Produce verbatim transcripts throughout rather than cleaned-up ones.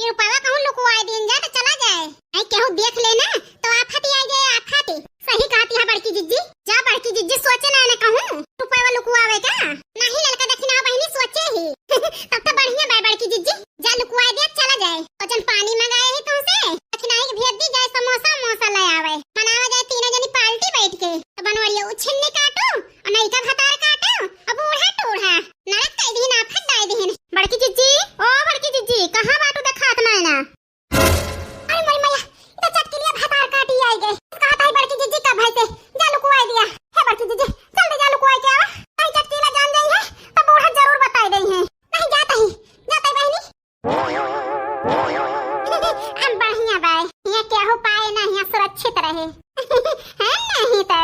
रुपयवा कहूँ लुकवाए दीन जाए तो चला जाए। नहीं केहू देख ले ना तो आफत ही आ जाए, आफत। सही कहती है बड़की जिज्जी। जा बड़की जिज्जी, सोचे ना, ना कहूँ रुपयवा लुकवावे का। नहीं ललका दखिना बहिनी सोचे ही। तब तो बढ़िया बा बड़की जिज्जी, जा लुकवाए दे, चला जाए। और जन पानी मंगाए ही तुमसे, दखिनाई के भेज दी जाए, समोसा उमोसा ले आवे, मनावा जाए तीनों जनी पार्टी बैठ के। तो बनवरिया उ छिन्नी काटू, और नहीं का भतार काटू, और बूढ़ा टूढ़ा नरक कई दीन, आफत डाई दीन। बड़की जिज्जी, ओ बड़की जिज्जी, कहाँ बाटू, देखात नाय ना। अरे मोरी मैया, ई तो चटकीलिया भतार काटी आई गए। कहा था बड़की जिज्जी का भाई से, जा लुकवाई दिया। हे बड़की जिज्जी, जल्दी जा लुकवाई के आवा। भाई चटकीला जान जाई है, तो बूढ़ा जरूर बताई दई है। नहीं जाता ही, जाता ही बहिनी। हम बढ़िया बाय, यहाँ केहू पाए ना, यहाँ सुरक्षित रहे। है नहीं तो।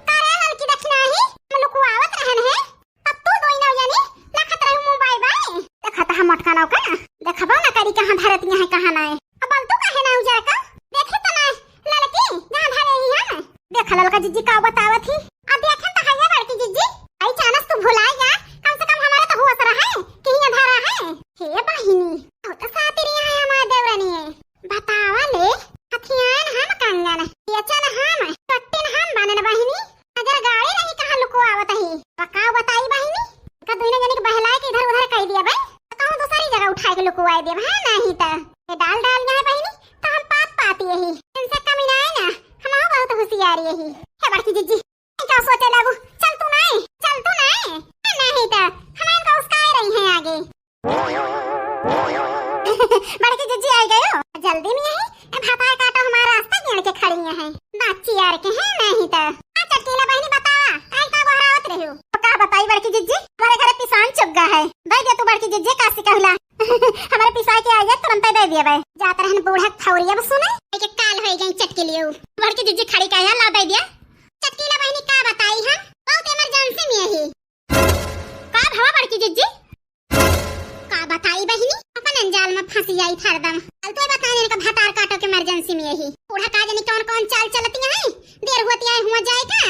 का रे ललकी दखिनाही, हम लुकवावत रहन है, तब तू दोई ना जानी लखत रहू मुँह बाय बाय। देखा त हम मटका नौका, देखबो ना करी कहाँ धरतिया है, कहाँ नाय। अब बलतू काहे ना उजर का? देखे त ना ललकी, जहाँ धरे ही हम। देख ललका जिज्जी का बतावत ही। अब देखे त है बड़की जिज्जी, आई चानस तू भुला जा, कम से कम हमारे तो होश रहे कि यहाँ धरा है। हे बहिनी, बहुत सातिर यहाँ है हमारे देवरनी है। बतावा ले, हथियान हम कंगन, बेचन हम, कट्टिन हम बनन बहिनी। अगर गाड़ी नहीं कहाँ लुकवावत ही, तो का बताई बहिनी? का दुइने जने के बहलाए के इधर उधर कई दिया बे, तो कहूँ दूसरी जगह उठाए के लुकवाए दिया, हाँ नहीं तो। ये डाल डाल गए बहिनी, तो हम पात पाती यही। इनसे कमी ना है ना, हम बहुत होशियार यही। हे बड़की जिज्जी, का सोचे लागू? चल तू नाय, चल तू नाय। ए, नहीं तो, हम इनका उसकाए रही हैं आगे। बड़की जिज्जी आई गयो। जल्दी में यही, ए भातार काटो हमारा रास्ता घेर के खड़ी हैं। बाची यार के हैं नहीं तो। आ चटकीला बहिनी बतावा, आई का गोहरावत रही हो? तो का बताई बड़की जिज्जी, हमारे घरे पिसान चुग गा है। दे दे तू बड़की जिज्जी, काशी कहला। हमारे पिसाई के आइए, तुरंते दे दिया बे। जात रहन बूढ़ा फौरिया बस सुने। ए के काल होई गई चटकीलियो। बड़की जिज्जी खड़ी का यहाँ ला दे दिया। चटकीला बहिनी का बताई हम, बहुत इमरजेंसी में यही। का भवा बड़की जिज्जी? का बताई बहिनी, अपन अंजाल में फंसी आई हरदम। कल तो बताने का भतार काटो के इमरजेंसी में यही। बूढ़ा का जानी कौन कौन चाल चलती है, देर होती है हुआ जाए का,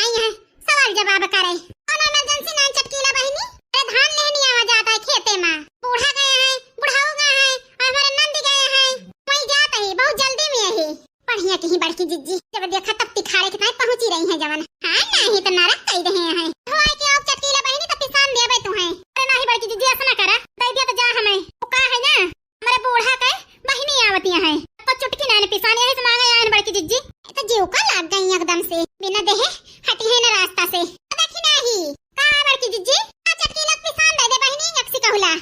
आई है सवाल जवाब करे। कौन इमरजेंसी नाई चटकीला बहिनी? अरे धान लेहनी आवा जाता है खेते में, बूढ़ा गए हैं, बुढ़ाऊ गए हैं, और हमारे नंद गए हैं, वही जात है बहुत जल्दी में यही। बढ़िया कहीं बड़की जिज्जी, जब देखा तब तिखारे के ताई पहुंची रही हैं जवन। हाँ, नहीं तो नरक कई रहे हैं। धोए के आओ चटकीला बहिनी तो पिसान देबे तू हैं। अरे नहीं बड़की जिज्जी, ऐसा ना करा, दे दिया तो जा हमें। वो का है ना, हमारे बूढ़ा के बहिनी आवतिया हैं, तो चुटकी नाई पिसान, यही से मांगे आए हैं बड़की जिज्जी। ये तो जीव का लाग गई एकदम से, बिना देहे हटी है ना रास्ता से। देखी नहीं का बड़की जिज्जी, आ चटकीला पिसान दे दे बहिनी, यक्सी कहूला।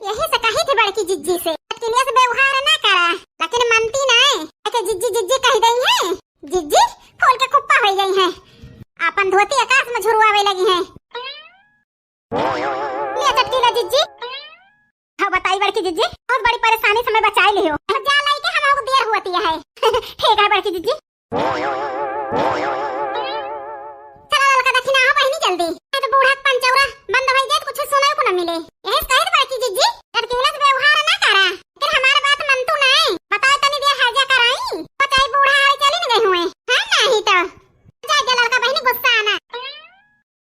यही से कही थी बड़की जिज्जी से, चटकीलिया से व्यवहार ना करा, लेकिन मनती नहीं। अच्छा जिज्जी जिज्जी कह गई है, जिज्जी फूल के कुप्पा हो गई है, अपन धोती आकाश में झुरवावे लगी है। ले चटकीला जिज्जी, हाँ बताई बड़की जिज्जी, बहुत बड़ी परेशानी से मैं बचाई लियो। जा लाई के हम देर होती है। ठीक है बड़की जिज्जी। चला ललका दखिना हो बहिनी जल्दी, नहीं तो बूढ़ा के पंचौरा बंद हो जाए तो कुछ सुनाई को न मिले। यही कहे तो बड़की जिज्जी, लड़की से व्यवहार ना करा, फिर हमारे बात मन तू नहीं। बताओ तनी देर हर्जा कराई, बताई बूढ़ा हारे चली न गई हुए। हाँ नहीं तो जा जा ललका बहिनी गुस्सा आना।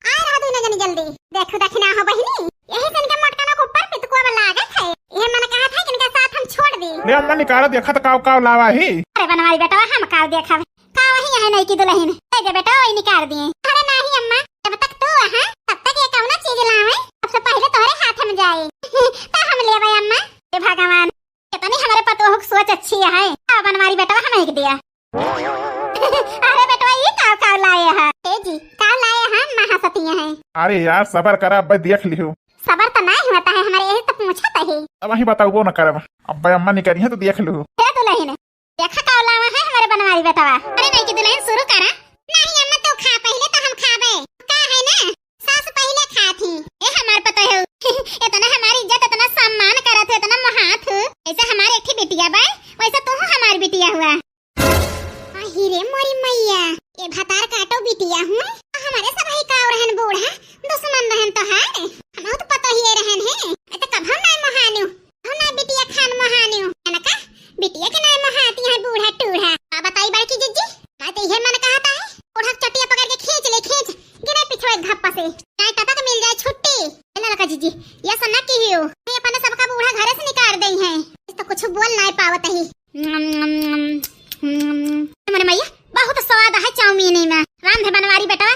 आ रहा दुइनो जनी जल्दी। देखो दखिना हो बहिनी, यही से इनके मोटकना के ऊपर पितकुआ में लागत है। ये मन कहा था कि इनका साथ हम छोड़ दी। ले अम्मा निकालो, देखा तो काव काव लावा ही। अरे बनवारी बेटा, हम काव देखा, का वही है नई की दुल्हन। दे दे बेटा, वही निकाल दिए। अरे नहीं अम्मा, जब तक तू है तब तक ये कौनो चीज लावे, सबसे पहले तोहरे हाथ में जाए। तो हम लेवे अम्मा। हे भगवान, कितनी हमारे पतोह की सोच अच्छी है। का बनवारी बेटा, हम एक दिया। अरे बेटवा, ये का, का लाए है? ए जी, का लाए हैं? महासती हैं। अरे यार, सबर करा, अब देख लियो। सबर तो नहीं होता है हमारे, यही तो पूछत है। अब वही बताओ, वो न करब। अब अम्मा निकली है तो देख लियो। हे दुल्हन, देखा का लावा है हमारे बनवारी बेटवा। अरे नहीं की दुल्हन, शुरू करा। नहीं अम्मा, तू खा पहले तो हम खाबे। का है ना, सास पहले खा थी। ए हमार पतोह, इतना हमारी इज्जत, इतना सम्मान करत हो, इतना महात हो। ऐसे हमारे एक ठे बिटिया बा, वैसे तू हमार बिटिया हुआ। अही रे मोरी मैया, ए भतार काटो बिटिया हुआ, हमारे सब ही काव रहन बूढ़ा, दुश्मन रहन तोहार, हम तो पतोहिए रहन है, ए तो कभो ना मोहान्यू, कभो ना बिटिया खान मोहान्यू, है ना का? बिटिया के ना मोहाती है बूढ़ा टूढ़ा। का बताई बड़की जिज्जी, मैं तो ये मन कहता है, बूढ़ा के चटिया पकड़ के खींच ले, खींच, गिरे पिछवे घप्पा से, चाहे टपक मिल जाए छुट्टी। ए ललका जिज्जी, ये सब ना की हो, मैं अपन तू बोल नाहीं पावत ही। मोरे मैया, बहुत स्वाद है चाउमीन में। राम है बनवारी बेटवा,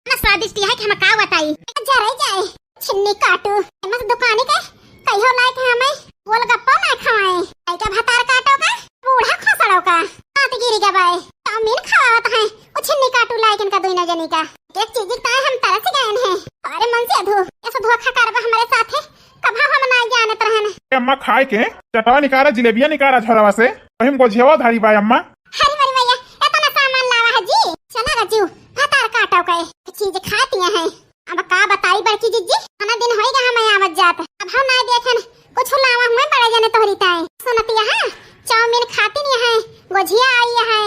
ना स्वादिष्ट है कि हम का बताई। जरे जाए छिन्नी काटू, मस दुकानी के कहियो लायक है हमें गोलगप्पा ना खवाए। आई का भतार काटो का, बूढ़ा खसड़ो का, हाथ गिरी गवाए। चाउमीन खवावत है, वो छिन्नी काटू लायक इनका दुइना जनी का। एक चीज ताए हम तरस गए हैं। अरे मन से अधू, ऐसा धोखा करबा हमारे साथ है, कभा हम ना जानत रहन। ए अम्मा, खाए के चटवा निकारा, जिलेबिया निकारा झोरवा से, वही में गोझियावा धारी बा अम्मा। हरी मरी मैया, इतना सामान लावा है जी। चला गजू, भतार काटो के चीज खाती है। अब का बताई बड़की जिज्जी, इतना दिन होइगा हमें आवत जात, अब हम ना देखेन कुछ लावा हुए बड़े जने तोहरी ताए। सुनतिया है, चाउमीन खाती नहीं है, गोझिया आई है,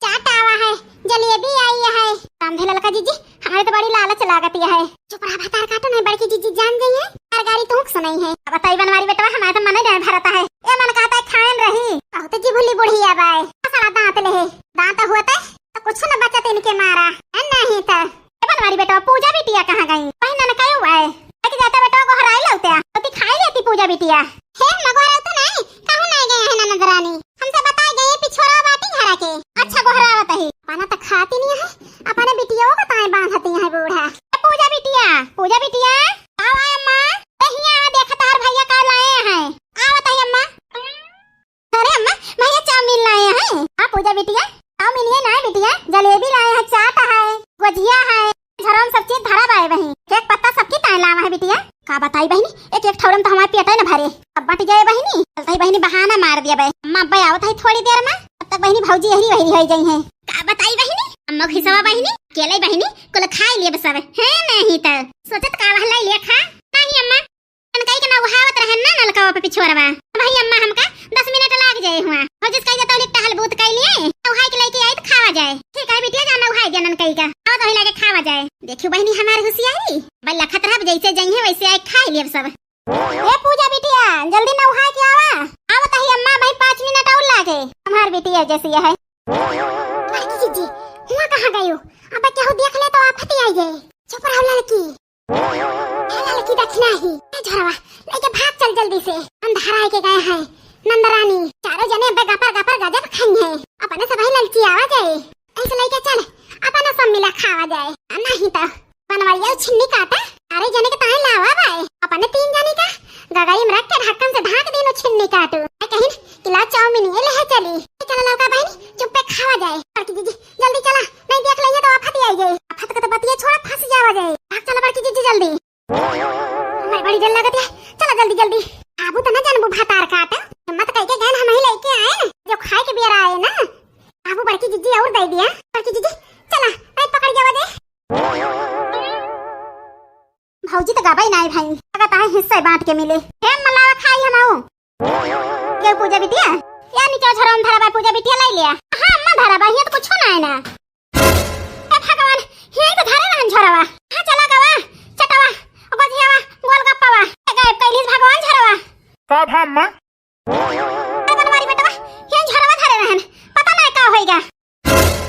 चाट आवा है, जलेबी आई है। रामधे ललका जिज्जी, हमारे तो बड़ी लालच लागत है। चुप रहा, भतार काटो नहीं, बड़की जिज्जी जान गई है, हर गारी तुहूँ सुनाई है। अब बताई बनवारी बेटवा, हमारे तो मन नहीं भरता है, ये मन कहता है खाएन रही। बहुत जी भूली बुढ़िया बाय, सारा दांत ले है, दांत हुआ तो कुछ न बचत इनके मारा, नहीं तो। ए बनवारी बेटवा, पूजा बिटिया कहाँ गई? वही ननकई हुआ है। लेके जाता बेटवा, गोहराई लौत्या। तो ती खाई लेती पूजा बिटिया। हे अम्मा, गोहराई तो नहीं, कहूँ नहीं गए हैं ननद रानी। हमसे बताए गए पिछोरा बाटी घरा के। अच्छा, गोहरावत ही। पाना तो खाती नहीं है, अपने बिटियों को ताए बांधती है बूढ़ा। ए पूजा बिटिया, पूजा बिटिया, आओ आए अम्मा। ए हिया देखा तार भैया का लाए हैं। आवत ही अम्मा। अरे अम्मा, भैया चाउमीन लाए हैं। हाँ पूजा बिटिया, चाउमीन ये ना है बिटिया, जलेबी लाए हैं, चाट है, गुजिया है, झरोम सब चीज धरा बाए बही। एक पत्ता सबकी ताए लावा है बिटिया। का बताई बहिनी, एक एक ठौरम तो हमारे पेटे न भरे। अब बट गए बहिनी, चलता ही बहिनी बहाना मार दिया बे। अम्मा अब्बा आवत है थोड़ी देर में, तब तक बहिनी भौजी यही वही हो जाई हैं। का बताई बहिनी, अम्मा खिसवा बहिनी, केले बहिनी, कुल खाई लिए बस अब। है नहीं तो सोचत का वह लाई लिया खा। नहीं अम्मा, ननकई के नौहावत रहन ना नलकवा पे पिछोरवा। भाई अम्मा हमका दस मिनट लाग जाए हुआ। हो जिस कही जाता लिख टहल बूत कई लिए, नौहाई के लेके आई तो खावा जाए। ठीक है बिटिया, जा नौहाई दे ननकई का। आओ तो लागे खावा जाए। देखियो बहिनी हमार हुसियारी। बल्ला खतरा जैसे जइहे वैसे आए खाई लेब सब। ए पूजा बिटिया, जल्दी नौहाई के आवा। आवत ही अम्मा, भाई पाँच मिनट और लागे। हमार बिटिया जैसी है। बड़की जिज्जी, हुआ कहाँ गयो? अब केहू देख ले तो आफत आई जाए। चुप रहो ललकी। ए ललकी दखिना ही, ए झोरवा, लेके भाग चल जल्दी से। अंधारा के गए हैं नंदरानी, चारों जने अबे गपर गपर गजब खाई हैं। अपने से भाई ललकी आवा जाए, ऐसे लेके चल, अपना सब मिला खावा जाए। आ नहीं तो बनवरिया छिन्नी काटा, अरे जने के ताई लावा बाए, अपने तीन जने का गगरी में रख के ढक्कन से ढाक दीनो छिन्नी काटू। ए कहिन कि ला चाउमीन ये ले चली। चला ललका बहिनी, चुप्पे खावा जाए। बड़की जिज्जी, जल्दी चला, नहीं देख लेंगे तो आफत आई जाए। आफत का तो बतिया छोड़ा, फंस जावा जाए। भाग चला बड़की जिज्जी जल्दी। हमारे बड़ी डर लगत है, चला जल्दी जल्दी। आबू तो ना जानबू भतार काट, हिम्मत कई के गैन हम ही लेके आए, जो खाए के बेरा आए ना। आबू बड़की जिज्जी और दे दिया। बड़की जिज्जी, चला, नहीं पकड़ जावा दे। भौजी तो गबई नाई भाई, अगर ताहे हिस्सा बांट के मिले। हे मलावा खाई हम आऊ। ये पूजा बिटिया, या नीचे झरवा में धरा बा पूजा बिटिया लाई लिया। हाँ अम्मा धरा बा, ये तो कुछ ना है ना। ए भगवान, ये तो धरे रहन झरवा। हाँ चला गवा, चटवा, गोजियावा, गोलगप्पावा। ए गायब कैलिस भगवान झरवा। का भा अम्मा?